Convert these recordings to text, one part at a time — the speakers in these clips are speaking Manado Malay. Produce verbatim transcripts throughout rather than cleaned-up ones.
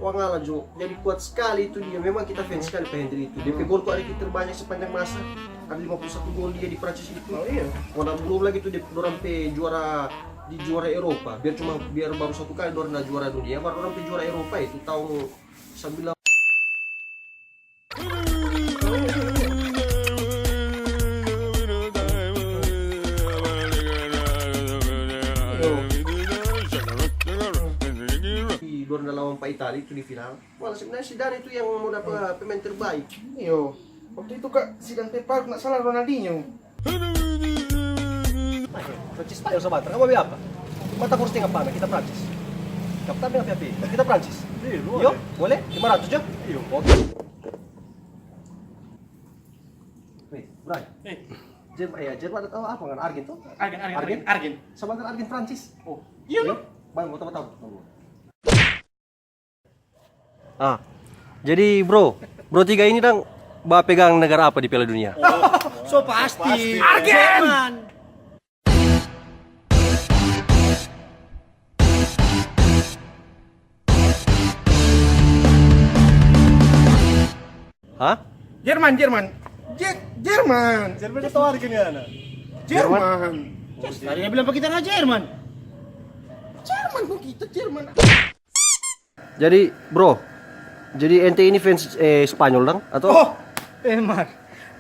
Wangala jo, jadi kuat skali itu dia. Memang kita fans skali pa Henry itu. Depe gol tu ada terbanyak sepanjang masa. Ada lima puluh satu gol dia di Prancis itu. Oh iya. Kona belum lagi tu de-, dorang pe juara di juara Eropa. Biar cuma, biar baru satu kali dorang na juara dunia, baru dorang pe juara Eropa itu tahun sembilan. Di dorang da lawan pa Italia itu di final. Wala sebenarnya Zidane itu yang mo dapa pemain terbaik. Iyo. Waktu itu, Kak, Zidane pe paruk, nak salah, Ronaldinho. Prancis Spanyol sabatar, kamu ambil apa? Mata kurus tengah pana, kita Prancis. Kapten dengan P P, kita Prancis. Iyo, boleh? Lima ratus jo? Iyo. Oke. Weh, Bray. Eh. Jer-, eh, Jerman atau apa kan? Argen tuh? Argen, Argen, Argen. Argen, Argen. Sabatar Argen Prancis. Oh, iyo. Bang, mau tahu, tahu. Ah, jadi bro, bro tiga ini dang ba pegang negara apa di Piala Dunia? So pasti. Pasti. Argen! Jerman. Hah? Jerman, Jerman. Je-, Jerman. Jerman itu Argen ya, anak? Jerman. Tadi dia bilang pa kita na Jerman. Jerman kong kita Jerman. Jadi, bro, jadi ente ini fans, eh, Spanyol dang? Atau? Oh, eh, mar.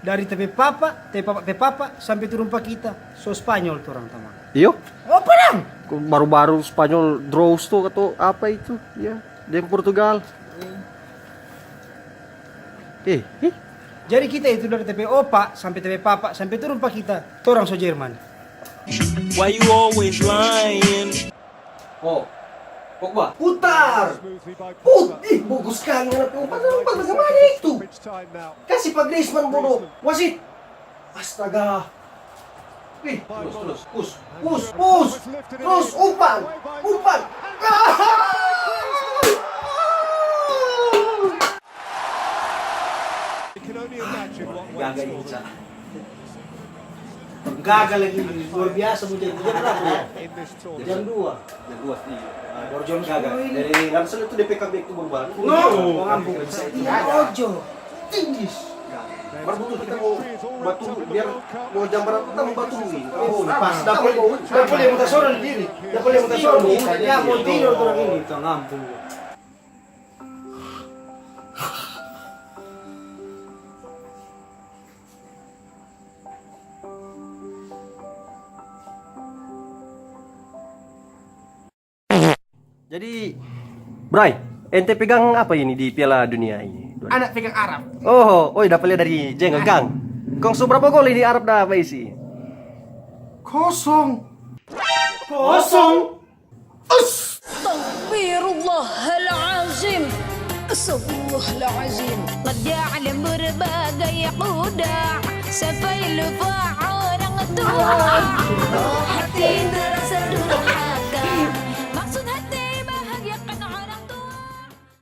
Dari te pe papa, te papa, te papa, sampe turun pa kita, so Spanyol torang, tamang. Iyo? Apa dang? Kong baru-baru Spanyol draws tu atau apa itu? Ya, deng Portugal. Eh, eh. Jadi kita itu dari te pe opa sampe te pe papa, sampe turun pa kita, torang so Jerman. Why you always lying? Oh, Pogba. Putar. Put. Ih, bagus skali ngana pe umpan. Umpan bagaimana itu? Kasi pa Griezmann, bodo. Wasit. Astaga. Ih, terus, terus. Pus, pus, pus. Terus, umpan. Umpan. Ah! Gaga, Ica. Gaga lagi, luar biasa mo jadi. Jam berapa ya? Jam dua. Jam dua, iya. Baru jam sepuluh ini. Jadi langsung itu D P K B itu berubah. No. Ojo. Tinggi. Baru butuh kita mo batu, biar mo jam berapa kita mo batu ini. Oh, pas dapur, dapur yang minta sorong diri. Dapur yang minta sorong. Ya, mo tidur orang ini. Kita ngampung. Jadi, Bray, ente pegang apa ini di Piala Dunia ini? Anak pegang Arab. Oh, oi, dapa lia dari Jeng, Kang. Kong so berapa gol ini Arab da apa isi? Kosong. Kosong. Astagfirullahalazim. Astagfirullahalazim. Ngedang berbagai kuda sampai lupa orang tua. Hati